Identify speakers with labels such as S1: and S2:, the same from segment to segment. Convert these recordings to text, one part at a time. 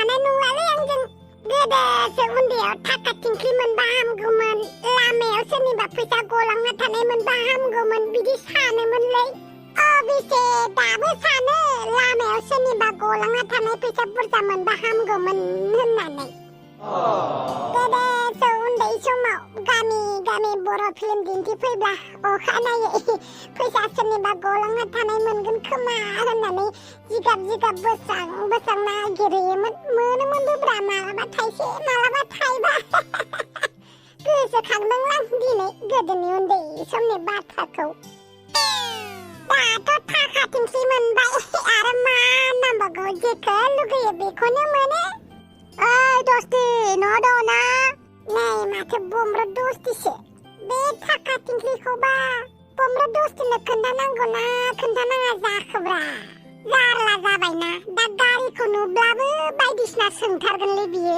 S1: हानाय नंलालै आंजों गोदोसो उन्दैयाव थाखा थिंख्लि मोनबा हामगौमोन लामायाव सोरनिबा फैसा गलांना थानाय मोनबा हामगौमोन बिदि सानोमोनलै अबेसे दाबो सानो लामायाव सोरनिबा गलांना थानाय फैसा बुरजा मोनबा हामगौमोन होननानै गोदोसो उन्दै समाव गामि गामि बर' फिल्म दिन्थिफैब्ला अखानायै फैसा सोरनिबा गलांना थानाय मोनगोन खोमा होननानै जिगाब जिगाब बोस्रां नागिरहैयोमोन मोनोमोनबोब्रा मालाबा थाइसे मालाबा थाइबा गोसोखांदोंलां दिनै गोदोनि उन्दै समनि बाथ्राखौ दाथ' थाखा थिंख्लि मोनबाय आरो मा नांबावगौ जेखौ लुगैयो बेखौनो मोनो ओइ दस्ति न' दङ ना नै माथो बम्ब्र दस्तिसो बे थाखा थिंख्लिखौबा बम्ब्र दस्तिनो खोन्थानांगौ ना खोन्थानाङा जाखोब्रा जारला जाबायना दा गारिखौ नुब्लाबो बायदिसिना सोंथारगोनलै बियो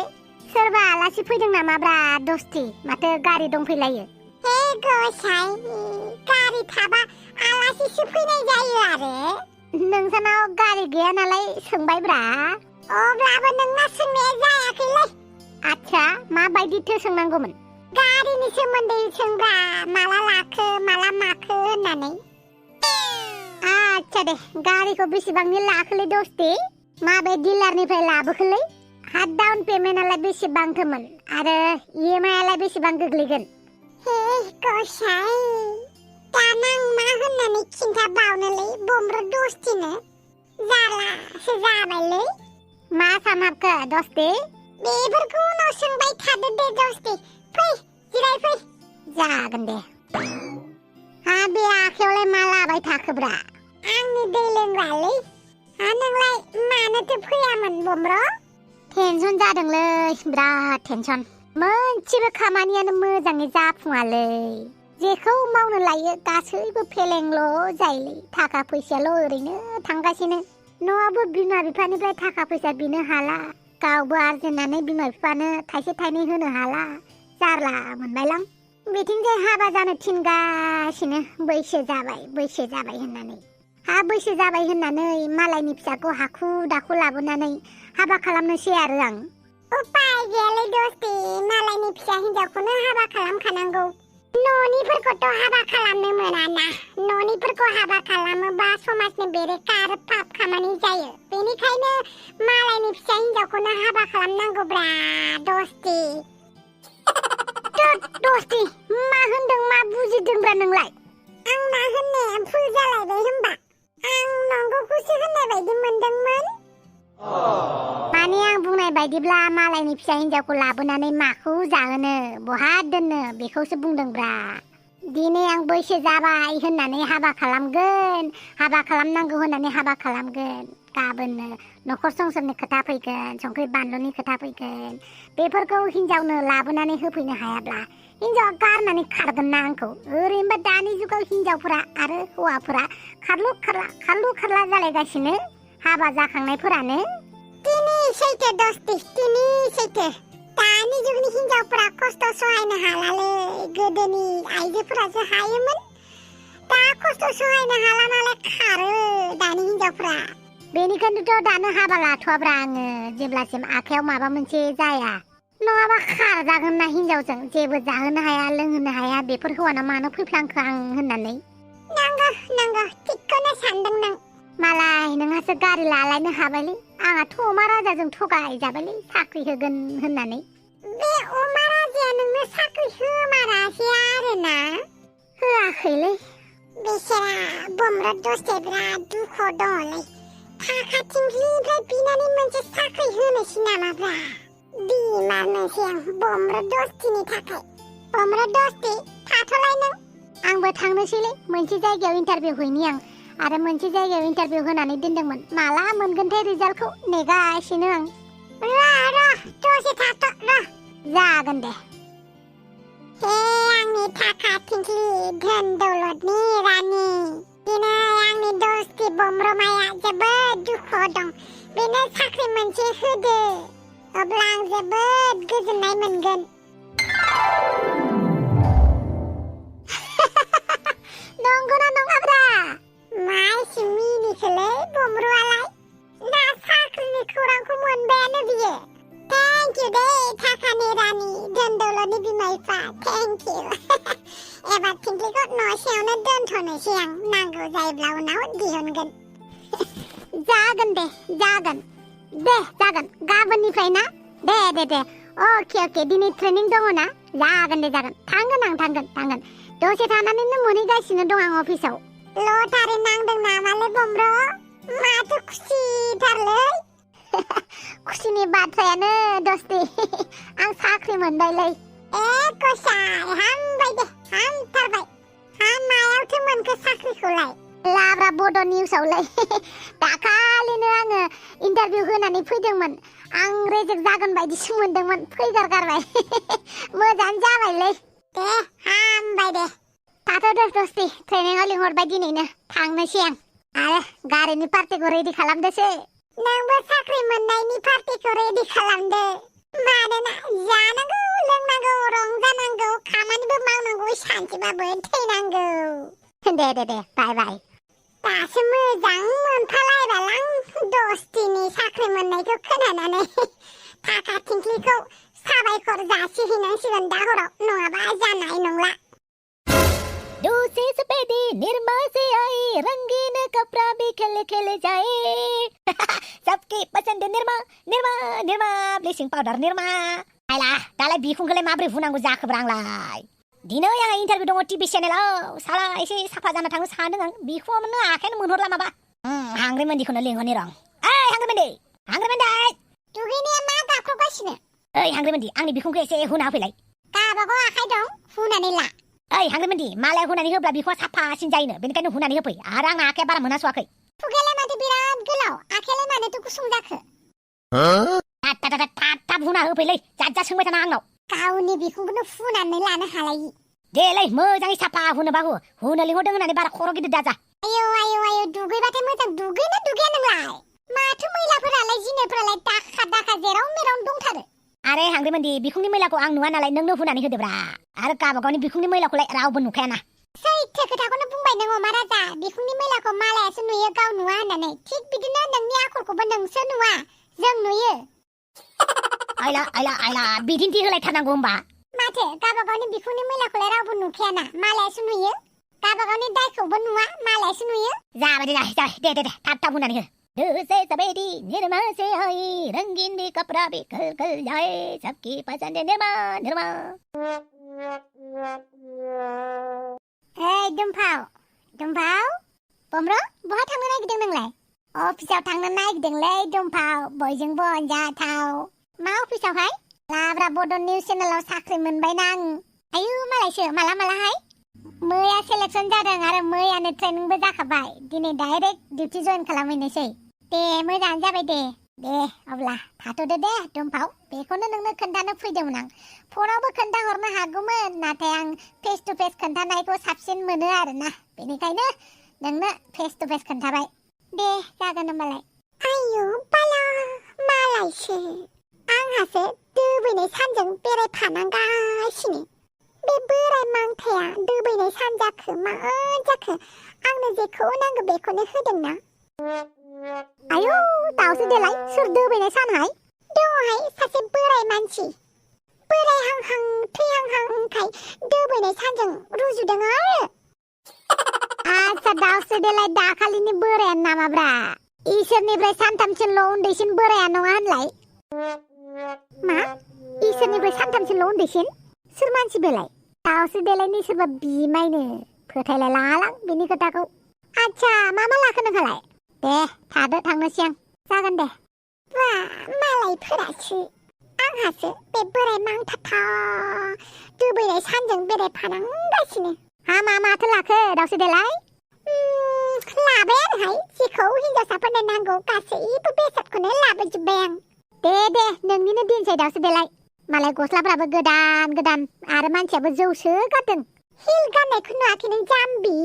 S1: सोरबा आलासि फैदों नामाब्रा दस्ति माथो गारि दंफैलायो हे गोसाय गारि थाबा आलासिसो फैनाय जायो आरो नोंसानाव गारि गैया नालाय सोंबायब्रा अब्लाबो नोंना सोंनाया जायाखैलै आच्छा माबायदिथो सोंनांगौमोन गारिनि सोमोन्दै सोंब्रा माला लाखो माला माखो होननानै आच्छा दे गारिखौ बेसेबांनि लाखोलै दस्ति माबे डिलारनिफ्राय लाबोखोलै हा डाउन पेमेन्टआलाय बेसेबांथोमोन आरो इएमआइ आलाय बेसेबां गोग्लैगोन हे गोसाय दाना आं मा होननानै खिन्थाबावनोलै बम्ब्र दस्तिनो जारलासो जाबायलै मा सानहाबखो दस्ति बेफोरखौ उनाव सोंबाय थादो दे दस्ति फै जिरायफै जागोन दे हा बे आखायावलाय मा लाबाय थाखोब्रा आंनि दै लोंग्रालै हा नोंलाय मानोथो फैयामोन बम्ब्र टेनसन जादोंलै बिराद टेनसन मोनसेबो खामानियानो मोजाङै जाफुङालै जेखौ मावनो लायो गासैबो फेलेंल' जायोलै थाखा फैसायाल' ओरैनो थांगासिनो न'आवबो बिमा बिफानिफ्राय थाखा फैसा बिनो हाला गावबो आर्जिनानै बिमा बिफानो थाइसे थाइनै होनो हाला जारला मोनबायलां बिथिंजाय हाबा जानो थिनगासिनो बैसो जाबाय होननानै हा बैसो जाबाय होननानै मालायनि फिसाखौ हाखु दाखु लाबोनानै हाबा खालामनोसै आरो आं उपाय गैयालै दस्ति मालायनि फिसा हिनजावखौनो हाबा खालामखानांगौ न'निफोरखौथ' हाबा खालामनो मोनाना न'निफोरखौ हाबा खालामोबा समाजनि बेरेखा आरो पाप खामानि जायो बेनिखायनो मालायनि फिसा हिनजावखौनो हाबा खालामनांगौब्रा दस्ति दस्ति मा होनदों मा बुजिदोंब्रा नोंलाय आंना होननाया भुल जालायबाय होनबा आं नंगौखौसो होननाय बायदि मोनदोंमोन माने आं बुंनाय बायदिब्ला मालायनि फिसा हिनजावखौ लाबोनानै माखौ जाहोनो बहा दोननो बेखौसो बुंदोंब्रा दिनै आं बैसो जाबाय होननानै हाबा खालामगोन हाबा खालामनांगौ होननानै हाबा खालामगोन गाबोननो न'खर संसारनि खोथा फैगोन संख्रि बानलुनि खोथा फैगोन बेफोरखौ हिनजावनो लाबोनानै होफैनो हायाब्ला हिनजावा गारनानै खारगोन ना आंखौ ओरैनोबा दानि जुगाव हिनजावफोरा आरो हौवाफोरा खारलु खारला जालायगासिनो हाबा जाखांनायफोरानो तिनि सैथो दस्ति तिनि सैथो दानि जुगनि हिनजावफोरा खस्थ' सहायनो हालालै गोदोनि आइजोफोरासो हायोमोन दा खस्थ' सहायनो हाला नालाय खारो दानि हिनजावफोरा बेनिखायनोथ' दानो हाबा लाथ'वाब्रा आङो जेब्लासिम आखायाव माबा मोनसे जाया नङाबा खारजागोन ना हिनजावजों जेबो जाहोनो हाया लोंहोनो हाया बेफोर हौवानाव मानो फैफ्लांखो आं होननानै नंगौ थिगखौनो सानदों नों मालाय नोंहासो गारि लालायनो हाबायलै आंहाथ' अमा राजाजों थगायजाबायलै साख्रि होगोन होननानै बे अमा राजाया नोंनो साख्रि होमारासै आरोना होआखैलै बेसेरा बम्ब्र दस्तिया बिराद दुखुआव दङलै थाखा थिंख्लिनिफ्राय बिनानै मोनसे साख्रि होनोसै नामाब्रा बिमारनोसै आं बम्ब्र दस्तिनि थाखाय बम्ब्र दस्ति थाथ'लाय नों आंबो थांनोसैलै मोनसे जायगायाव इन्टारभिउ हैनि आं आरो मोनसे जायगायाव इन्टारभिउ होनानै दोनदोंमोन माला मोनगोनथाय रिजाल्टखौ नेगासिनो आं र' दसे थाथ' र' जागोन दे हे आंनि थाखा थिंख्लि धोन दौलतनि रानि दिनै आंनि दस्ति बम्ब्रमाया जोबोद दुखुआव दं बेनो साख्रि मोनसे होदो अब्ला आं जोबोद गोजोननाय मोनगोन नंगौना नङाब्रा माइसि मिनिखोलै बम्ब्रआलाय ना साख्रिनि खौरांखौ मोनबायानो बियो you एबार थिंख्लिखौ न'सेयावनो दोनथ'नोसै आं नांगौ जायोब्ला उनाव दिहुनगोन जागोन दे जागोन गाबोननिफ्राय ना दे अके दिनै ट्रेनिं दङ ना जागोन दे जागोन थांगोन आं थांगोन दसे थानानैनो मोनहैगासिनो दं आं अफिसाव लटारि नांदों नामालै बमब्र माथो खुसिथारलै खुसिनि बाथ्रायानो दस्ति आं साख्रि मोनबायलै गसाय हामबाय दे हामथारबाय मायावथो मोनखो साख्रिखौलाय लाब्रा बड' निउसावलै दाखालिनो आङो इन्टारभिउ होनानै फैदोंमोन आं रेजेक्ट जागोन बायदिसो मोनदोंमोन फैगारगारबाय मोजाङानो जाबायलै दे हामबाय दे थाथ'दो दस्ति ट्रेनिंआव लिंहरबाय दिनैनो थांनोसै आं आरो गारिनि पार्टिखौ रेडि खालामदोसै नोंबो साख्रि मोननायनि पार्टिखौ रेडि खालामदो मानोना जानांगौ लोंनांगौ रंजानांगौ खामानिबो मावनांगौ सानसेबाबो थैनांगौ दे बाय दासो मोजां मोनफालायबालां दस्तिनि साख्रि मोननायखौ खोनानानै थाखा थिंख्लिखौ साबायखर जासिहैनांसिगोन दा हराव नङाबा जानाय नंला
S2: दूसरे सफेदी निर्मा से आई रंगीन कपड़ा भी खेल जाए सबकी पसंद निर्मा निर्मा निर्मा ब्लिचिं पाउडार निर्मा आइला दालाय बिखुंखौलाय माब्रै हुनांगौ जाखोब्रा आंलाय दिनै आंहा इन्टारभिउ दङ टिभि चेनेलाव साला एसे साफा जाना थांनो सानदों आं बिखुङावनो आखायानो मोनहरला माबा हांग्रिमोन्दिखौनो लिंहरनि रं ओइ हांग्रिमोन्दै
S1: दुगैनाया मा गाबख्रावगासिनो
S2: ओइ हांग्रिमोन्दी आंनि बिखुंखौ एसे हुना होफैलाय
S1: गाबागाव आखाइ दं हुनानै ला
S2: ओइ हांग्रिमोन्दी मालाय हुनानै होब्ला बिखुङा साफासिन जायोनो बेनिखायनो हुनानै होफै आरो आंना आखाया बारा मोनासवाखै
S1: खुगायालाय माथो बिराद गोलाव आखायालाय मानोथो गुसुं जाखो
S2: थाब हुना होफैलै जात सोंबाय थाना आंनाव
S1: गावनि बिखुंखौनो फुनानै लानो हालायि
S2: देलै मोजाङै साफा हुनोबा हुनो लिंहरदों होननानै बारा खर' गिदिर दाजा
S1: आयौ दुगैबाथाय मोजां दुगैना दुगैया नोंलाय माथो मैलाफोरालाय जिनायफोरालाय दाखा जेराव मेरावनो दंथारो
S2: आरे हांग्रिमोन्दी बिखुंनि मैलाखौ आं नुवा नालाय नोंनो हुनानै होदोब्रा आरो गावबागावनि बिखुंनि मैलाखौलाय रावबो नुखायाना
S1: सैथो खोथाखौनो बुंबाय नों अमा राजा बिखुंनि मैलाखौ मालायासो नुयो गाव नुवा होननानै थिग बिदिनो नोंनि आखलखौबो नोंसो नुवा जों नुयो
S2: आइला बिदिन्थि होलायथारनांगौ होमबा
S1: माथो गावबागावनि बिखुंनि मैलाखौलाय रावबो नुखायाना मालायासो नुयो गावबागावनि दायखौबो नुवा मालायासो नुयो
S2: जाबाय दे थाब हुनानै हो दूसरे सफेदी निर्मा से आई रंगीन कपड़ा भी खल जाए सबकी पसंद निर्मा निर्मा
S1: ओइ दुमफाव बमब्र बहा थांनो नागिरदों नोंलाय अफिसाव थांनो नागिरदोंलै दुमफाव बयजोंबो अनजाथाव मा अफिसावहाय लाब्रा बड' निउस चेनेलाव साख्रि मोनबायना आं आयु मालायसो मालाहाय मैया सेलेक्सन जादों आरो मैयानो ट्रेनिंबो जाखाबाय दिनै डाइरेक्ट डिउटि जइन खालामहैनोसै दे मोजाङानो जाबाय दे अब्ला थाथ'दो दे दुमफाव बेखौनो नोंनो खोन्थानो फैदोंमोन आं फनावबो खोन्थाहरनो हागौमोन नाथाय आं फेस टु फेस खोन्थानायखौ साबसिन मोनो आरोना बेनिखायनो नोंनो फेस टु फेस खोन्थाबाय दे जागोन होमबालाय आयु बाला मालायसो आंहासो दोबैनाय सानजों बेरायफानांगासिनो बे बोराय मांथाया दोबैनाय सान जाखो मा जाखो आंनो जेखौ नांगौ बेखौनो होदोंना आयु दावसो देलाय सोर दोबैनाय सानहाय दङहाय सासे बोराय मानसि बोरायहांहां थैहांहांखाय दोबैनाय सानजों रुजुदों आरो आच्छा दावसो देलाय दाखालिनि बोरायानो नामाब्रा इसोरनिफ्राय सानथामसिमल' उन्दैसिन बोराया नङा होनलाय मा इसोरनिफ्राय सानथामसिमल' उन्दैसिन सोर मानसि बेलाय दावसो देलायनि सोरबा बिमायनो फोथायलाय लालां बिनि खोथाखौ आच्छा मा लाखो नोंहालाय दे थादो थांनोसै आं जागोन दे बा मालायफोरासो आंहासो बे बोराय मांथाथा दोबैनाय सानजों बेरायफानांगासिनो माथो लाखो दावसो देलाय लाबायानोहाय जेखौ हिनजावसाफोरनो नांगौ गासैबो बेसादखौनो लाबोजोब्बाय आं दे नोंनिनो दिनसै दावसो देलाय मालाय गस्लाफ्राबो गोदान आरो मानसियाबो जौसो गारदों हिल गाननायखौ नुवाखै नों जाम्बि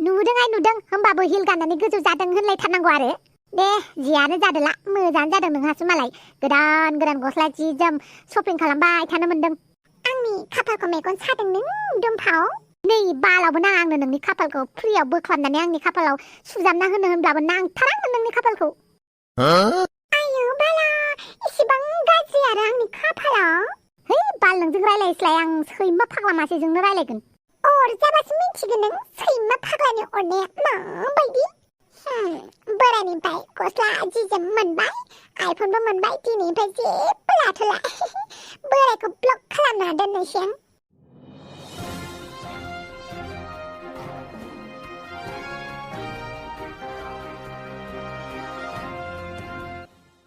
S1: नुदों होमबाबो हिल गाननानै गोजौ जादों होनलायथारनांगौ आरो दे जियानो जादोला मोजाङानो जादों नोंहासो मालाय गोदान गस्ला जि जोम शपिं खालामबाय थानो मोनदों आंनि खाफालखौ मेगन सादों नों दुमफाव नै बालावबो नाङा आंनो नोंनि खाफालखौ फ्रियाव बोख्लाबनानै आंनि खाफालाव सुजाबना होनो होनब्लाबो नांथारा नोंनि खाफालखौ आयौ बाला इसेबां गाज्रि आरो आंनि खाफालाव है बाल नोंजों रायलायस्लाय आं सैमा फाग्ला मासेजोंनो रायलायगोन अरजाबासो मिन्थिगोन नों सैमा फाग्लानि अरनाया माबायदि बोरायनिफ्राय गस्ला जिजोम मोनबाय आइफनबो मोनबाय दिनैनिफ्राय जेबो लाथ'ला बोरायखौ ब्लक खालामना दोननोसै आं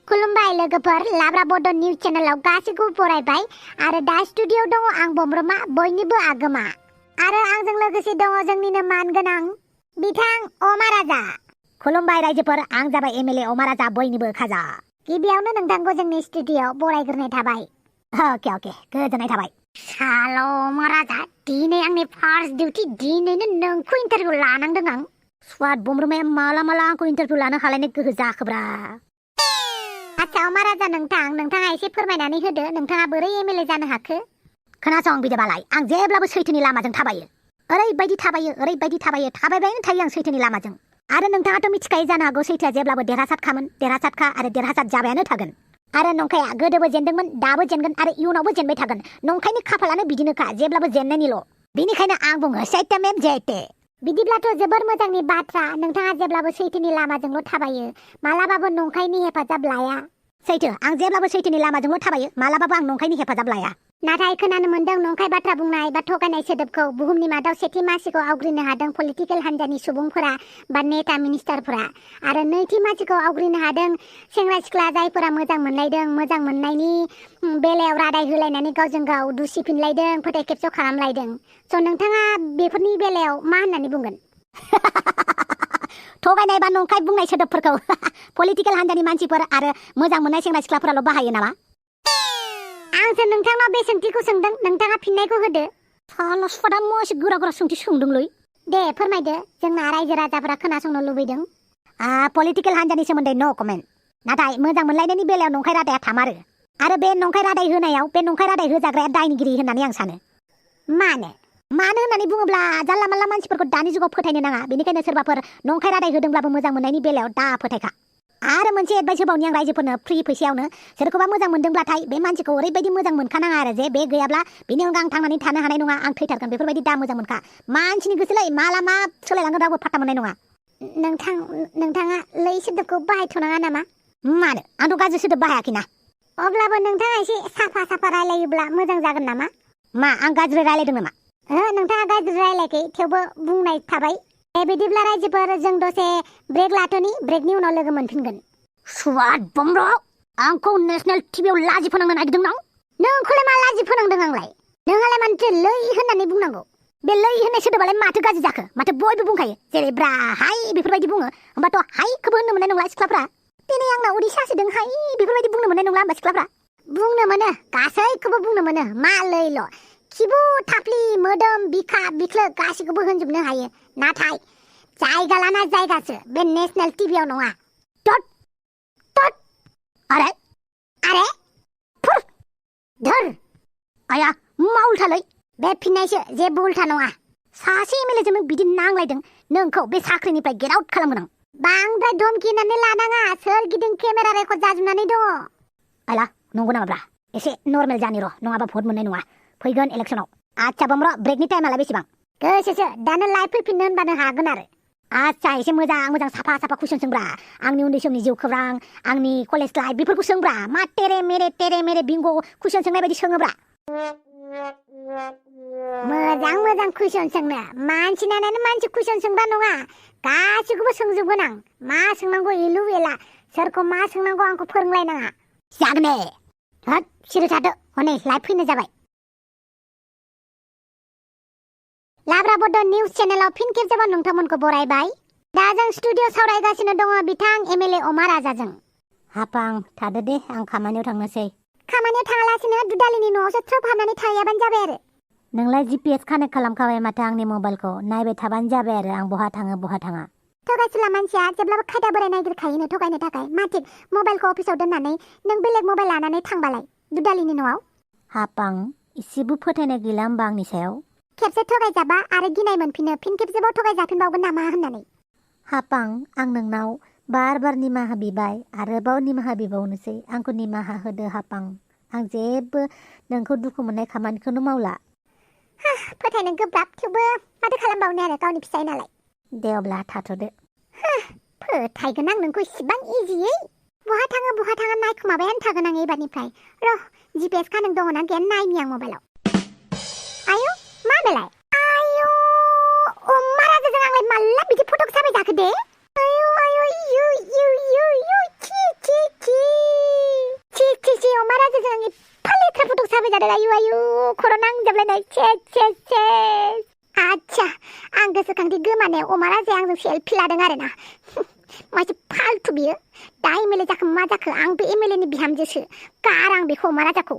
S1: खुलुमबाय लोगोफोर लाब्रा बड' निउज चेनेलाव गासैखौबो बरायबाय आरो दा स्टुडिअ'आव दङ आं बमब्रमा बयनिबो आगोमा आरो आंजों लोगोसे दङ जोंनिनो मानगोनां बिथां अमा राजा
S2: खुलुमबाय रायजोफोर आं जाबाय एमएलए अमा राजा बयनिबो खाजा
S1: गिबियावनो नोंथांखौ जोंनि स्टुडिअ'आव बरायग्रोनाय थाबाय
S2: अके गोजोननाय थाबाय
S1: साल' अमा राजा दिनै आंनि फार्स्ट डिउटि दिनैनो नोंखौ इन्टारभिउ लानांदों आं
S2: स्वाद बमब्रमाया माला आंखौ इन्टारभिउ लानो हालायनो गोहो जाखोब्रा
S1: आच्छा अमा राजा नोंथाङा एसे फोरमायनानै होदो नोंथाङा बोरै एमएलए जानो हाखो
S2: खोनासं बिदिबालाय आं जेब्लाबो सैथोनि लामाजों थाबायो ओरैबायदि थाबायो थाबायबायनो थायो आं सैथोनि लामाजों आरो नोंथाङाथ' मिथिखायो जानो हागौ सैथोआ जेब्लाबो देरहासादखा आरो देरहासाद जाबायानो थागोन आरो नंखाया गोदोबो जेनदोंमोन दाबो जेनगोन आरो इयुनावबो जेनबाय थागोन नंखायनि खाफालानो बिदिनोखा जेब्लाबो जेननायनिल' बेनिखायनो आं बुङो सैथो मेम जयते
S1: बिदिब्लाथ' जोबोर मोजांनि बाथ्रा नोंथाङा जेब्लाबो सैथोनि लामाजोंल' थाबायो मालाबाबो नंखायनि हेफाजाब लाया
S2: सैथो आं जेब्लाबो सैथोनि लामाजोंल' थाबायो मालाबाबो आं नंखायनि हेफाजाब लाया
S1: नाथाय खोनानो मोनदों नंखाय बाथ्रा बुंनाय बा थगायनाय सोदोबखौ बुहुमनि मादाव सेथि मासिखौ आवग्रिनो हादों पलिटिकेल हान्जानि सुबुंफोरा बा नेता मिनिस्टारफोरा आरो नैथि मासिखौ आवग्रिनो हादों सेंग्रा सिख्ला जायफोरा मोजां मोनलायदों मोजां मोननायनि बेलायाव रादाय होलायनानै गावजों गाव दुसिफिनलायदों फोथाय खेबस' खालामलायदों स' नोंथाङा बेफोरनि बेलायाव मा होननानै बुंगोन
S2: थगायनाय बा नंखाय बुंनाय सोदोबफोरखौ पलिटिकेल हान्जानि मानसिफोर आरो मोजां मोननाय सेंग्रा सिख्लाफोराल' बाहायो नामा
S1: आंसो नोंथांनाव बे सोंथिखौ सोंदों नोंथाङा फिननायखौ होदो
S2: साला सुवादा मासे गोरा सोंथि सोंदोंलै
S1: दे फोरमायदो जोंना रायजो राजाफोरा खोनासंनो लुबैदों
S2: पलिटिकेल हान्जानि सोमोन्दै नो कमेन्ट नाथाय मोजां मोनलायनायनि बेलायाव नंखाय रादाया थामारो आरो बे नंखाय रादाय होनायाव बे नंखाय रादाय होजाग्राया दायनिगिरि होननानै आं सानो
S1: मानो
S2: होननानै बुङोब्ला जानला मानला मानसिफोरखौ दानि जुगाव फोथायनो नाङा बेनिखायनो सोरबाफोर नंखाय रादाय होदोंब्लाबो मोजां मोननायनि बेलायाव दा फोथायखा आरो मोनसे एडभाइस होबावनि आं रायजोफोरनो फ्रि फैसायावनो सोरखौबा मोजां मोनदोंब्लाथाय बे मानसिखौ ओरैबायदि मोजां मोनखानाङा आरो जे बे गैयाब्ला बेनि अनगा आं थांनानै थानो हानाय नङा आं थैथारगोन बेफोरबायदि दा मोजां मोनखा मानसिनि गोसोलै माला मा सोलायलांगोन रावबो फात्ता मोननाय नङा
S1: नोंथाङा लै सोदोबखौ बाहायथ'नाङा नामा
S2: मानो आंथ' गाज्रि सोदोब बाहायाखैना
S1: अब्लाबो नोंथाङा एसे साफा रायलायोब्ला मोजां जागोन नामा
S2: मा आं गाज्रि रायलायदों नामा
S1: नोंथाङा गाज्रि रायलायाखै थेवबो बुंनाय थाबाय बिदिब्ला रायजोफोर जों दसे ब्रेक लाथ'नि ब्रेकनि उनाव लोगो मोनफिनगोन
S2: सुवाद बमब्र आंखौ नेसनेल टिभियाव लाजि फोनांनो नागिरदों
S1: नोंखौलाय मा लाजि फोनांदों आंलाय नोंहालाय मानोथो लै होननानै बुंनांगौ
S2: बे लै होननाय सोदोबालाय माथो गाज्रि जाखो माथो बयबो बुंखायो जेरै ब्रा हाय बेफोरबायदि बुङो होमबाथ' हायखौबो होननो मोननाय नंला सिख्लाफ्रा दिनै आंना उदै सासोदों हाय बेफोरबायदि बुंनो मोननाय नंला होमबा सिख्लाफ्रा
S1: बुंनो मोनो गासैखौबो बुंनो मोनो मा लैल' खिबु थाफ्लि मोदोम बिखा बिख्लो गासैखौबो होनजोबनो हायो नाथाय जायगा लाना जायगासो बे नेसनेल टिभियाव नङा
S2: टट आरे
S1: फुर धर
S2: आया मा उल्थालै
S1: बे फिननायसो जेबो उल्था नङा
S2: सासे एमएलएजों नों बिदि नांलायदों नोंखौ बे साख्रिनिफ्राय गेट आउट खालामगोन आं
S1: बांद्राय धमकिनानै लानाङा सोरगिदिं केमेरा रेकर्ड जाजोबनानै दङ
S2: आला नंगौ नामाब्रा एसे नर्मेल जानि र' नङाबा भट मोननाय नङा फैगोन इलेक्सनाव आच्छा बमब्र ब्रेकनि टाइमालाय बेसेबां
S1: गोसोसो दानो लाइभ फैफिननो होनबानो हागोन आरो
S2: आच्छा एसे मोजां साफा कुइसन सोंब्रा आंनि उन्दै समनि जिउ खौरां आंनि कलेज लाइफ बेफोरखौ सोंब्रा मा टेरे मेरे बिंग कुइसन सोंनाय बायदि सोङोब्रा
S1: मोजां कुइसन सोंनो मानसि नायनानै मानसि कुइसन सोंबा नङा गासैखौबो सोंजोबगोन आं मा सोंनांगौ इलु एला सोरखौ मा सोंनांगौ आंखौ फोरोंलायनाङा
S2: जागोन दे
S1: होद सिरि थादो हनै लाइभ फैनो जाबाय लाब्रा बड' निउज चेनेलाव फिन खेबसेबाव नोंथांमोनखौ बरायबाय दा जों स्टुडिअ सावरायगासिनो दङ बिथां एमएलए अमा राजाजों
S2: हापां थादो दे आं खामानियाव थांनोसै
S1: खामानियाव थाङालासिनो दुदालिनि न'आवसो थ्रोब हाबनानै थायाबानो जाबाय आरो
S2: नोंलाय जिपिएस कानेक्ट खालामखाबाय माथो आंनि मबाइलखौ नायबाय थाबानो जाबाय आरो आं बहा थाङा
S1: थगायसुला मानसिया जेब्लाबो खायदा बोराय नागिरखायोनो थगायनो थाखाय माथिक मबाइलखौ अफिसाव दोननानै नों बेलेग मबाइल लानानै थांबालाय दुदालिनि न'आव
S2: हापां इसेबो फोथायनाय गैला होमबा आंनि सायाव
S1: खेबसे थगायजाबा आरो गिनाय मोनफिनो फिन खेबसेबाव थगायजाफिनबावगोन नामा होननानै
S2: हापां आं नोंनाव बार निमाहा बिबाय आरोबाव निमाहा बिबावनोसै आंखौ निमाहा होदो हापां आं जेबो नोंखौ दुखु मोननाय खामानिखौनो मावला
S1: फोथायनो गोब्राब थेवबो माथो खालामबावनो आरो गावनि फिसाय नालाय
S2: दे अब्ला थाथ'दो
S1: फोथायगोन आं नोंखौ इसिबां इजियै बहा थाङा नायखुमाबायानो थागोन आं एबारनिफ्राय र' GPS कानेक्ट दङना गैया नायनि आं मबाइलाव आयौ मा बेलाय आयौ अमा राजाजों आंलाय माला बिदि फटक साबाय जाखो दे आयौ आयौ इयु इयु इयु इयु ची अमा राजाजों आं एफा लेथ्रा फटक साबाय जादों आयु खर' नांजाबलायनाय सेस आच्छा आं गोसोखांदि गोमानायाव अमा राजाया आंजों सेलफि लादों आरोना मासे फाल्थु बियो दा एमएलए जाखो मा जाखो आं बे एमएलए नि बिहामजोसो गार आं बेखौ अमा राजाखौ